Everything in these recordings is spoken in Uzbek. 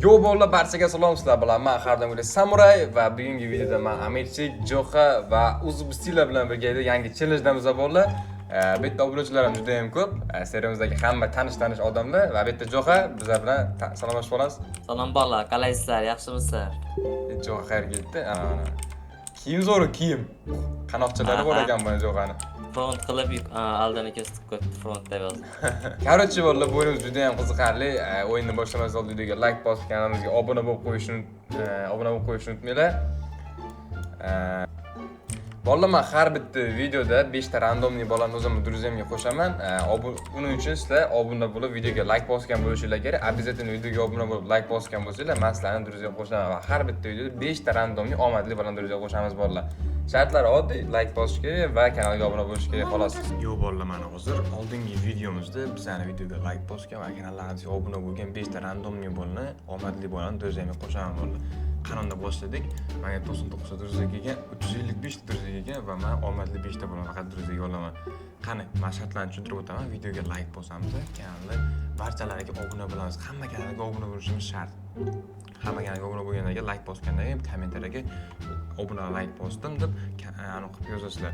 Yo, bolalar, barchaga salom. Sizlar bilan man, har doimgidek, Samuray va bugungi videoda man Amirchik, Jo'xa va Uzbstila bilan birgalikda yangi challenge'damiz, bolalar. Bu yerda obunachilar ham juda ham ko'p. Seriyamizdagi hamma tanish-tanish odamlar va bu yerda Jo'xa bizlar bilan salomlashib olamiz. Salom, bolalar, qalaysizlar, yaxshimisizlar? Jo'xa qayerga ketdi? Ana, ana. Kiyim zo'r, kiyim. Qanoqchalari bor ekan buni, Jo'xani. Front qilib aldini kesib qo'yibdi, front deb yozdi. Короче, bolalar, bu o'yinimiz juda ham qiziqarli. O'yinni boshlamasdan oldin videoga like bosib, kanalimizga obuna bo'lib qo'yishni unutmanglar. Bolalar, man har bitta videoda 5 ta рандомный bolani o'zimni друзья mga qo'shaman. Uning uchun sizlar obuna bo'lib, videoga like bosgan bo'lishinglar kerak. Обязательно videoga obuna bo'lib, like bosgan bo'lsanglar, man sizlarni друзья ga qo'shaman va har bitta videoda 5 ta рандомный omadli bolani друзья ga qo'shamiz, bolalar. Shartlari oddiy: like bosish kerak va kanalga obuna bo'lish kerak, xolos. Yo'q, bolalar, mana hozir oldingi videomizda bizani videoga like bosgan va kanallarimizga obuna bo'lgan 5 ta рандомный bolani, omadli bolani друзья mga qo'shaman, bolalar. Qanonda boshladik. Menga 99 ta друзья kelgan, 355 ta друзья kelgan va man omadli 5 ta bolani faqat друзья ga olaman. Qani, man shartlarni tushuntirib o'taman. Videoga like bosamiz, kanalni barchalariga obuna bo'lamiz. Hamma kanalga obuna bo'lishimiz shart. Hamma kanalga obuna bo'lgandan keyin, like bosgandan keyin kommentariyaga "obuna, like bosdim" deb anaqa qilib yozasizlar.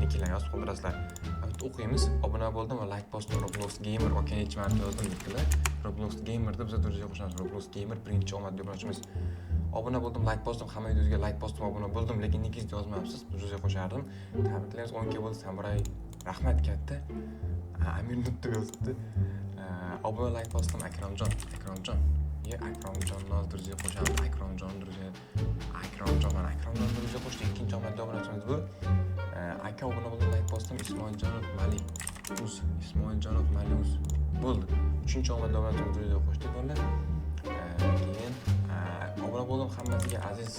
Niklarni yozib qoldirasizlar. Bitta o'qiymiz. "Obuna bo'ldim va like bosdim. Roblox Gamer aka, necha marta yozdim", debdilar. Roblox Gamer deb biz друзья qo'shamiz. Roblox Gamer birinchi omadli obunachimiz. "Obuna bo'ldim, like bosdim, hamma videongizga like bosdim, obuna bo'ldim, lekin nikingizni yozmabsiz, друзья qo'shardim. Tabriklaymiz, 10K bo'ldi, Samuray, rahmat katta." Amir Nut deb yozibdi. "Obuna, like bosdim, Akromjon, Akromjon. Ye, Akromjonni друзья qo'shamiz. Akromjon друзья. Akromjon, mana Akromjon друзья qo'shdik. Ikkinchi omadli obunachimiz bu. Aka, obuna bo'ldim, like bosdim, Ismoiljonov Mali uz, Ismoiljonov Mali uz." Bo'ldi. Uchinchi omadli obunachimiz друзья qo'shdik, bolalar. Keyin "Obuna bo'ldim hammasiga, Aziz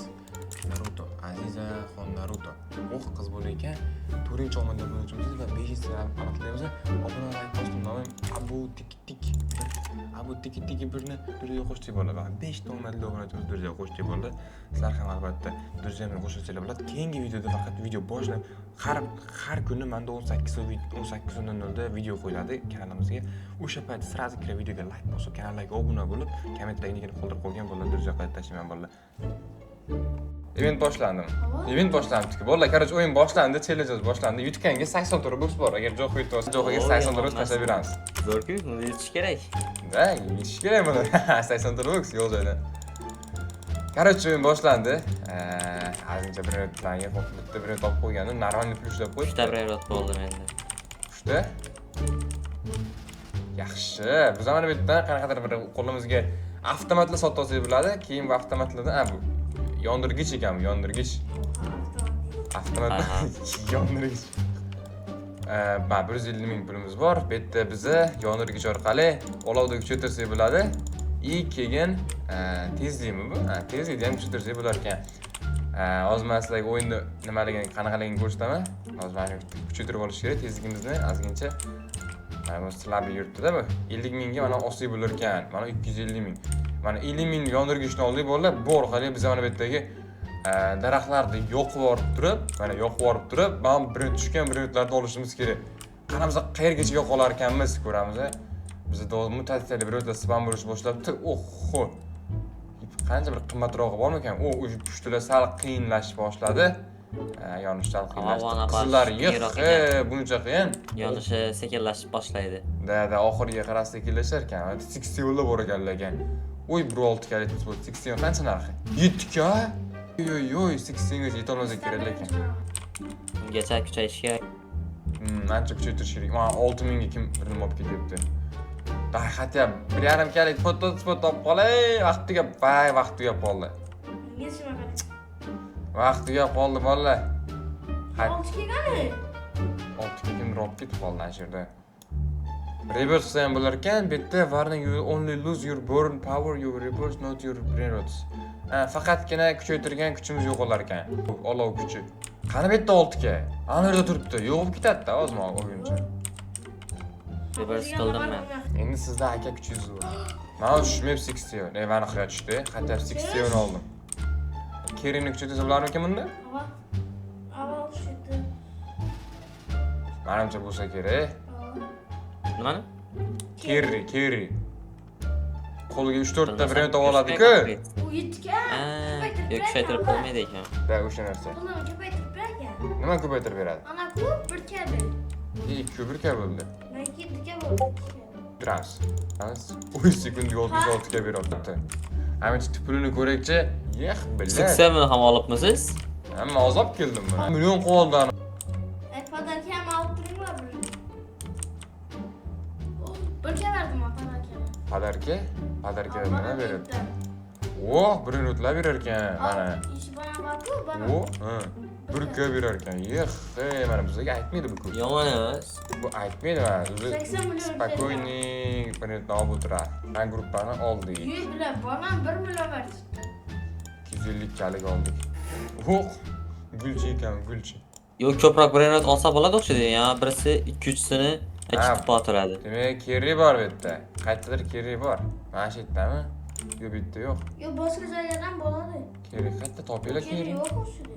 Naruto, Aziza Xon Naruto." Oh, qiz bola ekan. To'rtinchi omadli obunachimiz va beshinchisi aniqlaymiz. "Obuna, like bosdim, nomim Abu Tiki Tik bir, Abu Tiki Tiki birni друзья qo'shdik, bolalar." Va beshta omadli obunachimiz друзья qo'shdik, bolalar. Sizlar ham albatta друзья mga qo'shilsanglar bo'ladi. Keyingi videoda faqat video boshlanib, har kuni manda 18:00 da video qo'yiladi kanalimizga. O'sha payt сразу kirib, videoga like bosib, kanallarga obuna bo'lib, kommentariyaga nikini qoldirib qo'ygan bolalar друзья qilib tashlayman, bolalar. Event boshlandimi? Event boshlanibdi, bolalar. Короче, o'yin boshlandi, challenge boshlandi. Yutganga 84 Robux bor. Agar Jo'xa yutib olsa, Jo'xaga Oy, 84 Robux yomon. tashlab beramiz. Zo'r-ku, buni yutish kerak. Да, yutish kerak buni. 84 Robux yo'q joyda. Короче, o'yin boshlandi. Ozgincha brainrotlarga bitta brainrot topib qo'ygandim. Нормальный pul ishlab qo'yibdi. Uchta brainrot bo'ldim endi. Uchta. Yaxshi. Biz mana bu yerdan qanaqadir bir qo'limizga avtomatlar sotib olsak bo'ladi. Keyin bu avtomatlardan, bu yondirgich ekan, bu yondirgich. Avtomat yondirgich. Mana 150 ming pulimiz bor. Bu yerda biza yondirgich orqali olovni kuchaytirsak bo'ladi. И keyin tezlikmi bu? Ha, tezlikni ham kuchaytirsak bo'lar ekan. Hozir man sizlarga o'yinni nimaligini, qanaqaligini ko'rsataman. Hozir mana kuchaytirib olish kerak tezligimizni ozgincha. Mana bu слабый yuribdi-da bu. 50 mingga mana olsak bo'lar ekan. Mana 250 ming. Mana 50 ming yondirgichni oldik, bolalar. Bu orqali biz mana bu yerdagi daraxtlarni yoqib yuborib turib, mana yoqib yuborib turib, mana bir tushgan brainrotlarni olishimiz kerak. Qaramiz, qayergacha yoqa olar ekanmiz, ko'ramiz. Bizda mutatsiyali brainrotlar spam bo'lish boshlabdi. Oho. Qancha bir qimmatrog'i bormikan? U уже pushtilar sal qiyinlashib boshladi. Yonish sal qiyinlashdi. Havo Qizillar qiyinroq yig'i, buncha qiyin. Yonishi sekinlashib boshlaydi. Да, oxiriga qarasa sekinlashar ekan. 60 bor ekan lekin. Uy, 1.6 kalit bo'ldi. 60 qancha narxi? 7K? Yo'y, yo'y, 60 gacha yetolmasa kerak lekin. Ungacha kuchayish kerak. Ancha kuchaytirish kerak. Mana 6000 ga kim bir nima olib ketyapti. Да, хотя 1.5 kalik foto spot olib qolay, vaqt tugab, voy, vaqt tugab qoldi. Vaqt tugab qoldi, bolalar. Olti kelgani. Oltiga kimdir olib ketib qoldi ana shu yerda. Reverse qilsa ham bo'lar ekan. Bu yerda "Warning, you only lose your burn power, you reverse not your brain rots." Ha, faqatgina kuchaytirgan kuchimiz yo'qolar ekan. Olov kuchi. Qani bu yerda 6K? Ana yerda turibdi. Yo'q bo'lib ketadi-da hozir olguncha. Reverse qildim men. Endi sizda, aka, kuchingiz zo'r. Mana tushmayapti 67. Ne, mana nihoyat tushdi. Хотя 67 oldim. Kerimni kuchaytirsa bo'larmikan bunda? Ava. Ava tushdi. Manimcha, bo'lsa kerak. Ava. Nimani? Kerri, Kerri. Qo'liga 3-4 ta brend oladi-ku. U 7 ga. Yo'q, kuchaytirib bo'lmaydi ekan. Da, o'sha narsa. Pulini ko'paytirib bergan. Nima ko'paytirib beradi? Ana ku bir kabi. 2 1 ka bo'ldi. Maniki 7 ga bo'ldi. Turamiz. Uy, sekundiga 66 ga beryapti. Amichi pulini ko'rakchi. Yex, billa. 80 ham olibmisiz? Hamma azob keldim buni. Million qoldi ana. Ay, подарка ham olib turinglar bir. Bir ka berdim подарка. Подарка? Подарка nima beradi? O, bir minutlar berar ekan mana. Ish bana bor-ku, bana. O, ha. Bir ka berar ekan. Yex, ey, mana bizga aytmaydi bu ko'p. Yomon emas. Bu aytmaydi mana. O'zi 80 million. Спокойный bir minutni olib o'tiradi. Mana gruppani oldik. 100 bilan bolam 1 million berdi. 250 kalik oldik. Yo'q. Gulchi ekan, gulchi. Yo'q, ko'proq brend olsa bo'ladi o'xshaydi. Ya birisi 2-3sini Ha. ikkita turadi. Demak, kerak bor bu yerda. Qayerdadir kerak bor. Mana shu yerdami? Yo'q, bu yerda yo'q. Yo'q, boshqa joylardan bo'ladi. Kerak qayerda topinglar Kerak kerak? yo'q o'xshaydi.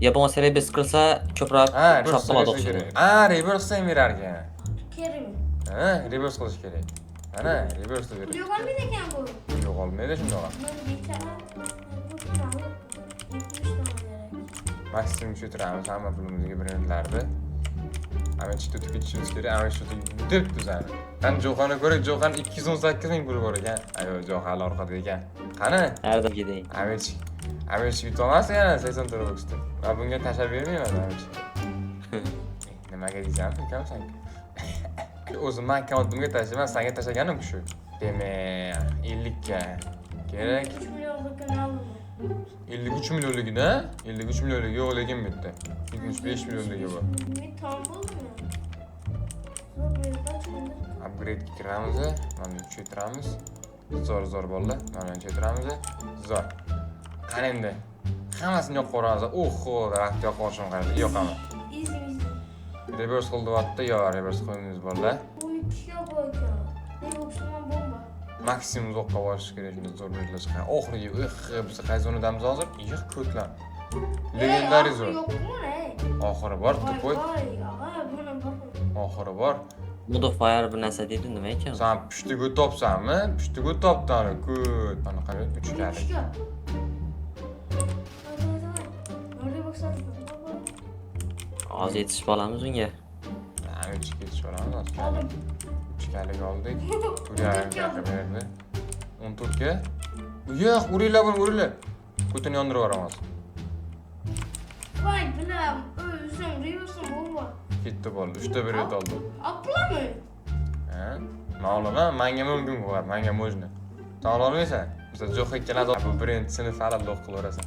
Ya bo'lmasa rebirth qilsa ko'proq Ha, chop bo'ladi o'xshaydi. Ha, rebirth ham berar ekan. Kerakmi? Ha, rebirth qilish kerak. Mana, rebirth Pul beradi. yo'qolmaydi ekan bu. Yo'qolmaydi shundoq. Men bechora bu pulni olib 70 dona kerak. Maksimum kuchaytiramiz hamma pulimizga brendlarni. Amichi o'tib ketishimiz kerak. Amichi o'tib deb bizani. Qani Jo'xani ko'rak, Jo'xan 218 ming puli bor ekan. Ayo, Jo'xan orqada ekan. Qani? Har doimgidek. Amichi. Amichi yutolmas yana 80 Robuxda. Men bunga tashlab bermayman Amichi. Nimaga deysan, ukam sen? O'zimni akkauntimga tashlayman, senga tashlaganim shu. Demak, 50 ga kerak. 3 millionlikini oldim. 53 millionligida, 53 millionligi yo'q lekin bu yerda. 75 millionligi bor. Men tam bo'ldimi? Zo'r bu yerda chiqdi. Upgrade ga kiramiz, mana kuchaytiramiz. Zo'r, zo'r bolalar, mana kuchaytiramiz. Zo'r. Qani endi? Hammasini yoqib yuboramiz. Oho, daraxt yoqib yuborishim qaradi. Yoqaman. Easy, easy. Reverse qildi, yo, reverse qo'ymaymiz bolalar. 12 ga bu ekan. Ne o'xshaman bomba. Maksimum uzoqqa borish kerak, shunda zo'r brendlar chiqadi. Oxirgi, ix, biz qaysi zonadamiz hozir? Yix, ko'tlar. Легендарный zon. Yo'qmi, ey? Oxiri bor, Voy, тупой. voy, og'a, buni bor. Oxiri bor. Modifier bir narsa deydi, nima ekan? Sen pushtiga topsanmi? Pushtiga topdi ana ko't. Mana qarang, uch kalik. 12 ga. Давай, давай, давай. Nolga boksadi. Hozir yetishib olamiz unga. Ana uch ketishib olamiz hozir. Oldim. Uch kalik oldik. 14 ga oldim. Berdi. 14 ga. Yo'q, uringlar buni, uringlar. Ko'tini yondirib yuboraman hozir. Voy, bilam, o'zim reverse bomba. Ketdi bo'ldi. 3 ta bilet oldim. Olibmi? Ha? Men olaman, menga mumkin bu, menga можно. Sen ola olmaysan. Misal jo'q ikkalasi bu brendsini faqat lo'q qilaverasan.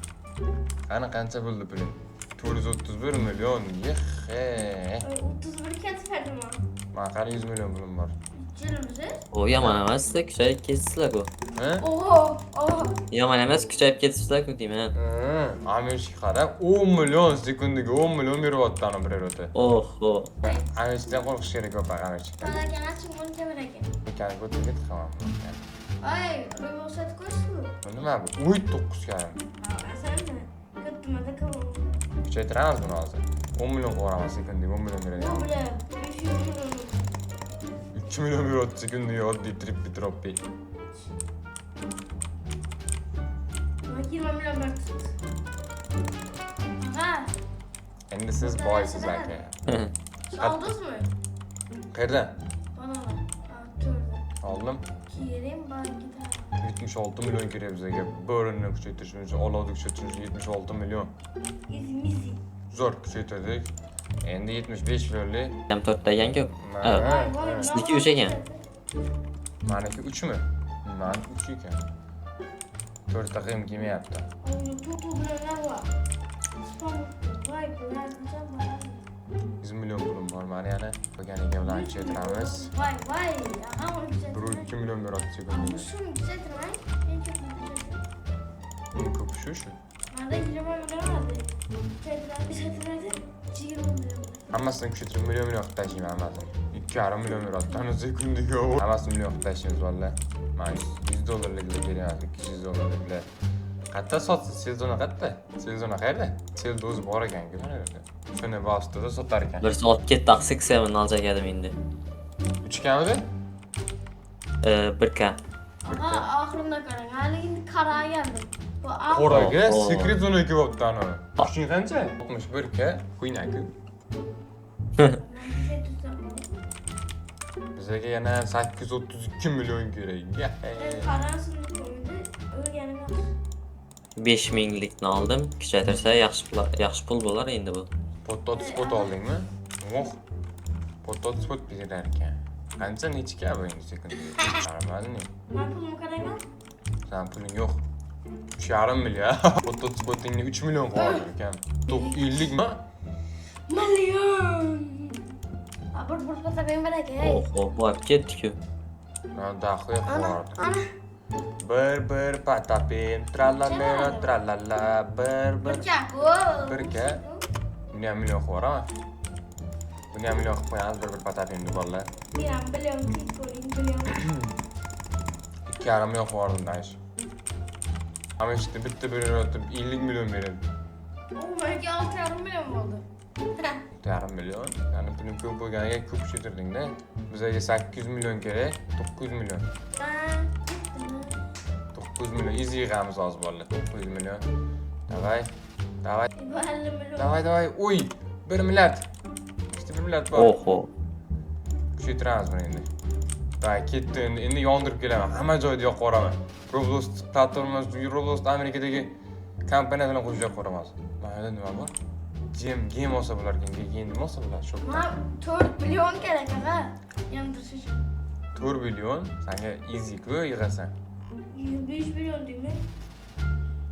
Qani qancha bo'ldi puling? 431 million. Yeh. 31 ketib. Man qani 100 million pulim bor. Jilimiz. O yomon emas, kuchayib ketibsizlar-ku. Ha? Oho, oho. Yomon emas, kuchayib ketibsizlar-ku deyman. Amirchik qara, 10 million sekundiga 10 million beryapti ana bir o'ta. Oho. Amirchikdan qo'rqish kerak ko'p, Amirchikdan. Palakan achib buni kelar ekan. Ekan ko'tib ketdi hamma. Ay, ruxsat qo'ysiz. Bu nima bu? Uy, 9 yarim. Asanmi? Katta kavom. Kuchaytiramiz buni hozir. 10 million qilib yuboraman sekundiga 10 million beradi. Bu bilan 500 million. 3 million beryapti sekundiga oddiy trippi troppi. 20 million berdi. Ha, Endi siz boysiz aka. oldingizmi? Qayerdan? Banalar. Ha, to'rda. Oldim. Keyin bankda. 76 million kerak bizga. Bo'rini kuchaytirishimiz uchun, olovni kuchaytirish uchun 76 million. Easy mizi. Zo'r kuchaytirdik. Endi 75 millionlik. Ham to'rtta ekan-ku. Mana, Voy, voy. Sizniki uch ekan. Maniki 3 mi? Maniki 3 ekan. To'rtta qiyim kelmayapti. Ay, to'rt bilan bor. Spam. Voy, bular qancha bor? 100 million pulim bor mani yana. Qolganiga bilan kuchaytiramiz. Voy, voy. Aha, uni 1.2 million beryapti sekundiga. Shuni kuchaytirmang. Eng ko'p kuchaytirmang. Eng ko'p shu shu. Manda 20 million bo'ladi. Kuchaytiradi, kuchaytiradi. 20 million. Hammasini kuchaytirib million million qilib tashlayman hammasini. 2,5 million beryapti ana sekundiga. Hammasini million qilib tashlaymiz bolalar. Mana 100 dollarliklar kerak emas, 200 dollarliklar. Qayerda sotsa? Sell zona qayerda? Sell zona qayerda? Sellda o'zi bor ekan-ku mana yerda. Shuni bosibdi sotar ekan. Birisi olib ketdi, 87 olacak edim endi. 3 kamidi? 1K. 1. Aha, oxirini qarang. Hali endi qara geldim. Bu oxiri. Qoraga Oho. Secret zona kelyapti anavi. Kuching qancha? 61 ka. Quynaku. Bir şey tutsam olur. Bizga yana 832 million kerak. Ben qarasini qo'ydi. O'lganim yaxshi. 5 minglikni oldim. Kuchaytirsa yaxshi pul, yaxshi pul bo'lar endi bu. Pottot spot oldingmi? Oh. Pottot spot berar ekan. Qancha, nechga bu endi sekund? Нормальный. Man pulimni qarayman. San puling yo'q. 3,5 million. Pottot spotingni 3 million qoldi ekan. 50 mi? Million. Ha, bir bir patlagan barak, ey. Oho, borib ketdi-ku. Daxuya Ana, qilardi. ana. Bir bir patapim, tralalero tralala, bir bir. Birka. O. Birka. Buni ham million qilib yuboraman. Buni ham million qilib qo'yamiz bir bir patapimni, bolalar. Men ham biliyorum, tez ko'ring, biliyorum. 2,5 million qilib yubordim dash. Mana shu bitta berayotib 50 million beradi. O, menga 6,5 million bo'ldi. 2,5 million. Ya'ni puling ko'p bo'lganiga ko'p kuchaytirding-da. Bizga 800 million kerak, 900 million. Ha, ketdimi? 900 million iz yig'amiz hozir, bolalar. 900 million. Давай. Давай. Bu 50 million. Давай, давай. Uy, 1 milliard. Ikkita 1 milliard bor. Oho. Kuchaytiramiz buni endi. Давай, ketdi endi. Endi yondirib kelaman. Hamma joyda yoqib yuboraman. Roblox platformasi, Roblox Amerikadagi kompaniya bilan qo'shib yoqib yuboraman. Mana yerda nima bor? Gem, gem olsa bo'lar ekan. Gem nima olsa bo'ladi? Shopdan. Man 4 million kerak, ag'a. Yondirish uchun. 4 million sanga easy ku yig'asan. 5 million deymi?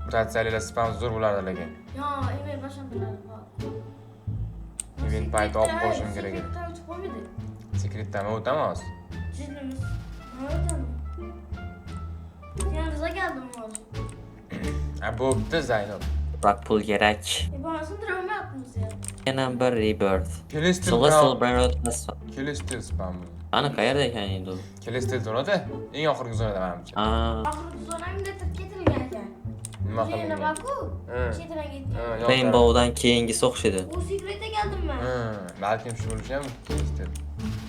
Mutatsiyalar spam zo'r bo'lardi lekin. Yo, email boshlam turadi bu. Event payti olib qo'yishim kerak edi. Secretdan o'tib bo'lmaydi. Secretdan o'taman hozir. Jinnimiz. Nima o'taman? Sen biza keldim hozir. Ha, bo'pti, Zaynab. Biroq pul kerak. E, bana sindirolmayapmiz ya. Yana bir rebirth. Celestial Celestial Brown. Brainrot nasıl? Celestial spam. Ana qayerda ekan endi u? Celestial zonada, eng oxirgi zonada manimcha. Aa, Oxirgi zona kimdadir ketilgan ekan. Nima Yana qilingan? bor-ku. Hı. Chetidan ketgan. Ha, yo'q. Rainbow'dan keyingisi o'xshaydi. U secret'e geldim ben. Ha, balkim shu bo'lishi ham Celestial.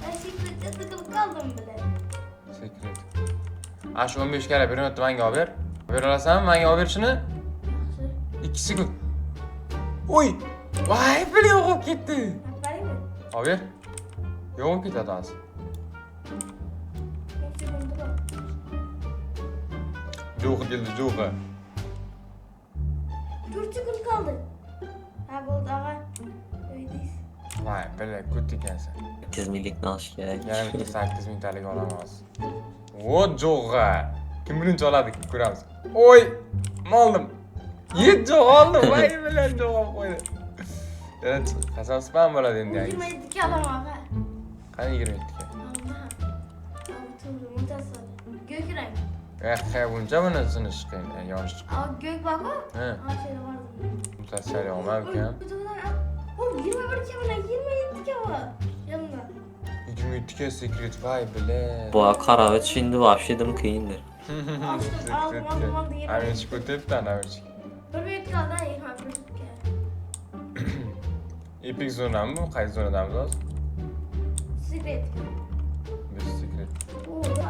Ben secret'e tıkılıp kaldım bile. Secret. Ana shu 15 karra bir minutda menga olib ber. Bera olasanmi menga olib ber shuni? Yaxshi. 2 sekund. Uy! Voy, bir yo'qolib ketdi. Beraymi? Olib ber. Yo'qolib ketadi hozir. 10 sekundi bor. Jo'g'i keldi, jo'g'i. 4 sekund kaldı. Ha, bo'ldi, ag'a. Öydeyiz. Voy, bile ko't ekansan. 8 minglikni olish kerak. Yana bitta 8 mingtalik olaman hozir. O, jo'g'i. Kim birinchi oladi, ko'ramiz. Oy! Oldim. Yet, jo'g'i oldim. Voy, bilan jo'g'i olib qo'ydi. Yana qachon spam bo'ladi endi yangisi? 27 ga olaman, ag'a. Qani 27 ga? Aldı. Aldı, to'g'ri, mutasil. Gök rang. Eh, buncha buni sinish qiyin, yonish chiqdi. Aa, gök bor-ku. Ha, Ha, şeyde vardı. mutasil olma ukam. O 21 ga bilan 27 ga bor. Yanında. 27 ga secret, voy, bile. Bu qarab şimdi вообще dim qiyindir. Açtım, aldım, aldım, aldım. 21. Amirchik o'tyapti, ana Amirchik. Bir minut kaldı, ha, 21 ga. Epic zonami bu? Qaysi zonadamiz hozir? Secret. Biz secret. Oo, al, al, al,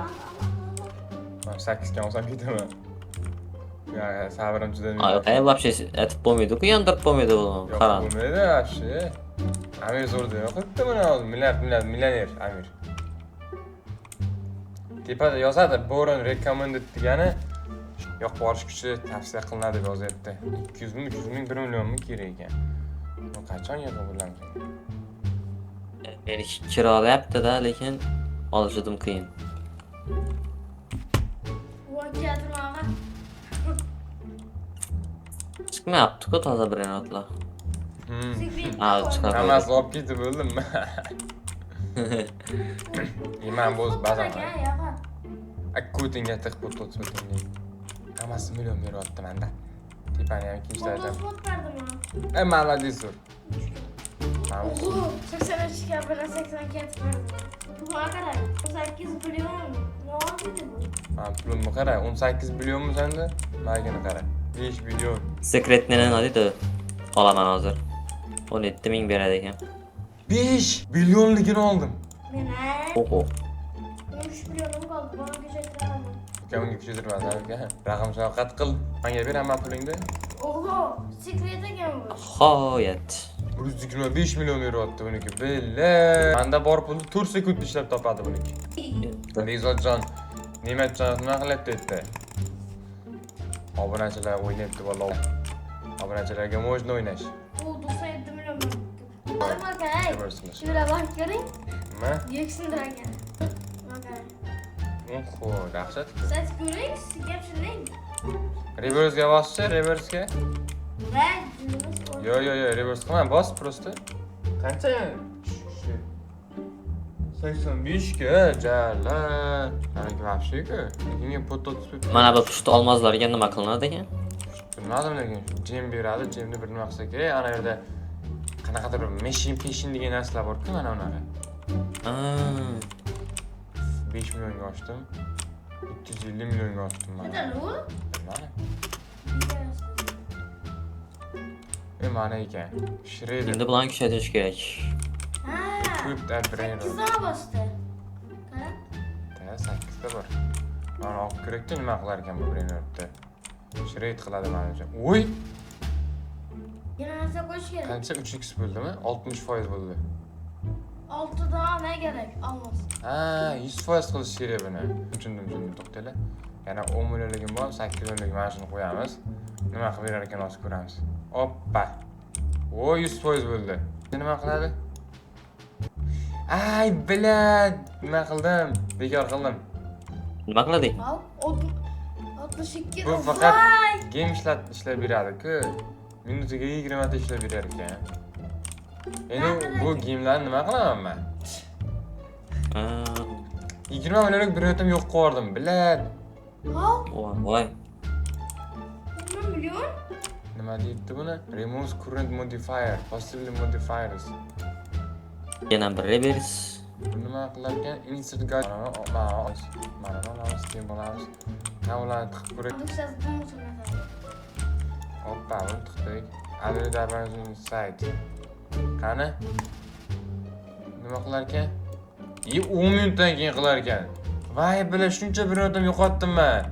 al. Man 8 ga olsam ketaman. Ya, sabrim chidamay. Ay, qay вообще aytib bo'lmaydi-ku, yondirib bo'lmaydi bu Yo'q, qarani. bo'lmaydi вообще. Amir zo'rda yo'q buni hozir milliard milliard millioner Amir. Tepada yozadi "Boron recommended" degani yoqib borish kuchi tavsiya qilinadi deb yozyapti. 200 ming, 300 ming, 1 millionmi kerak ekan. Bu qachon yig'ib bo'lamiz? Meniki kirolayapti-da, lekin olishi dim qiyin. Voy, keldim, ag'a. Chiqmayapti-ku toza brainrotlar. Secret. Ha, chiqadi. Hammasi olib ketib bo'ldim. Man bo'z ba'zan. Yog'a. Ko'tingga tiqib o'tingga. Hammasi million beryapti manda. Tepani ham ikkinchi Fotos aytaman. berdim ha. E, молодец, zo'r. Oho, 83 ga bilan 82 ga berdim. Pulga qarang. 18 million. Ne oldu bu? Man pulimni qara, 18 millionmi senda? Manigini qara. 5 million. Secret nima deydi? Olaman hozir. 17 ming beradi ekan. 5 millionligini oldim. Men ha. Oho. 13 millionim qoldi. Bana kuchaytiraman. Uka, unga kuchaytirmadim, uka. Rahm shafqat qil. Menga ber hamma pulingni. O'g'li, секрет ekan bu. G'oyat. 125 million beryapti buniki. Billa. Manda bor pulni 4 sekundda ishlab topadi buniki. Bekzodjon, Ne'matjon nima qilyapti yerda? Obunachilar o'ynayapti vallahi. Obunachilarga можно o'ynash. U 97 million beribdi. Nima qarang. Reverse qilish. Shura bor ko'ring. Nima? Yeksindir ekan. Nima qarang. Oho, dahshat. Siz ko'ring, gap shunday. Reverse'ga boschi, reverse'ga. Va jinimiz. Yo, yo, yo, reverse qilma, bos просто. Qancha? Shu. 85 ga jala. Maniki вообще-ku. Lekin pot 35. Mana bu pushti olmozlarga nima qilinadi ekan? Bilmadim lekin gem beradi, gemni bir nima qilsa kerak. Ana yerda qanaqadir bir meshin peshin degan narsalar bor-ku, mana unaqa. 5 millionga ochdim. 350 millionga ochdim mana. Neden u? Bilmadim. E, mana ekan. Shredder. Endi bularni kuchaytirish kerak. Ha. Ko'p brain. 8 dona bosdi. Qara. Ta, sakkizta bor. Mana olib kerakda, nima qilar ekan bu brainrotda? Shred qiladi manimcha. Uy! Yana narsa qo'yish kerak. Qancha, 3x bo'ldimi? 60% bo'ldi. 6 dona ne kerak? Olmos. Ha, 100% qilish kerak buni. Tushundim, tushundim, to'xtanglar. Yana 10 millionligim bor, 8 millionlik, mana shuni qo'yamiz. Nima qilib berar ekan, hozir ko'ramiz. Oppa. O, 100% bo'ldi. Nima qiladi? Ay, блядь, nima qildim? Bekor qildim. Nima qilading? Al. 62. Bu faqat Voy! gem ishlab beradi-ku. Minutiga 20 ta ishlab berar ekan. Endi bu gemlarni nima qilaman men? 20 millionlik bir o'tim yo'q qilib yubordim, блядь. Al. Voy, voy. 20 million? Nima deyapti buni? Remove current modifier, possibly modifiers. Yana bir reverse. Bu nima qilar ekan? Insert guide. Mana mana olamiz, keyin olamiz. Ha, ularni tiqib ko'ray. Сейчас думаю, mesela. Hoppa, buni tiqdik. Add inside. Qani? Nima qilar ekan? И 10 minutdan keyin qilar ekan. Voy, bila, shuncha bir o'tim yo'qotdim men.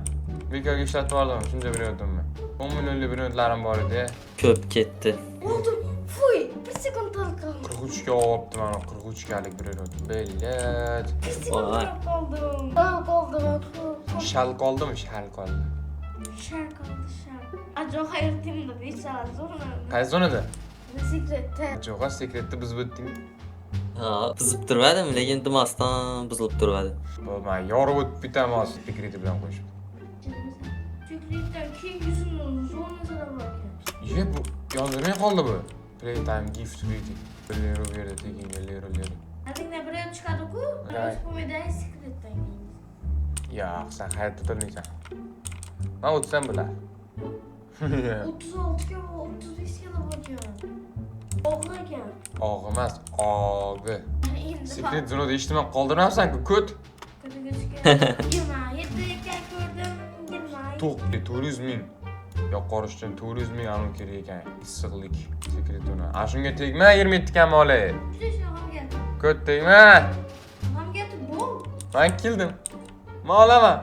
Bekorga ishlatib yubordim shuncha bir o'timni. 10 millionlik bir minutlarim bor edi. Ko'p ketdi. Oldu. Fuy, bir sekund qoldi. 43 ga olibdi mana, 43 galik bir minut. Блядь. Bir sekund Voy. qoldim. Qoldim. Shal qoldimi? Shal qoldi. Shar qoldi, shar. Ajoyib timda bechora zo'rmi? Qaysi zonada? Secret'te. Jo'g'a, секрет ni buzib o'tding. Ha, buzib turmadim, lekin demasdan buzilib turmadi. Bo'lma, yorib o'tib ketaman hozir секрет i bilan qo'shib. Secret'ten keyingisini zonasida bor ekan. Ye, bu yondirmay qoldi bu. Playtime gift ready. Lero berdi tekinga, lero lero. Adingda bir yo'l chiqadi-ku. Right. Qo'ymaydi secret'ten keyin. Yo'q, sen hayotda o'tolmaysan. Man o'tsam bo'lar. 36 ga, 35 ga bor ekan. O'g'ri ekan. Og'i emas, og'i. Endi Секрет zonada hech nima qoldirmabsan-ku, ko't. Ko'taga chiqgan. 27 ekan ko'rdim. 20. To'q, 400 ming. Yoqib uchun 400 ming anavi kerak ekan. Issiqlik секрет zona. A, shunga tegma, 27 kam olay. Hamga. Ko't, tegma. Hamga bu. Man keldim. Man olaman.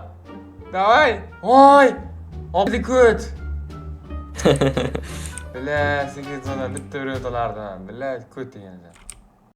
Давай. Voy! Oldi ko't. Бля, секрет zonadan bitta bir olardim. Бля, ko't degansan.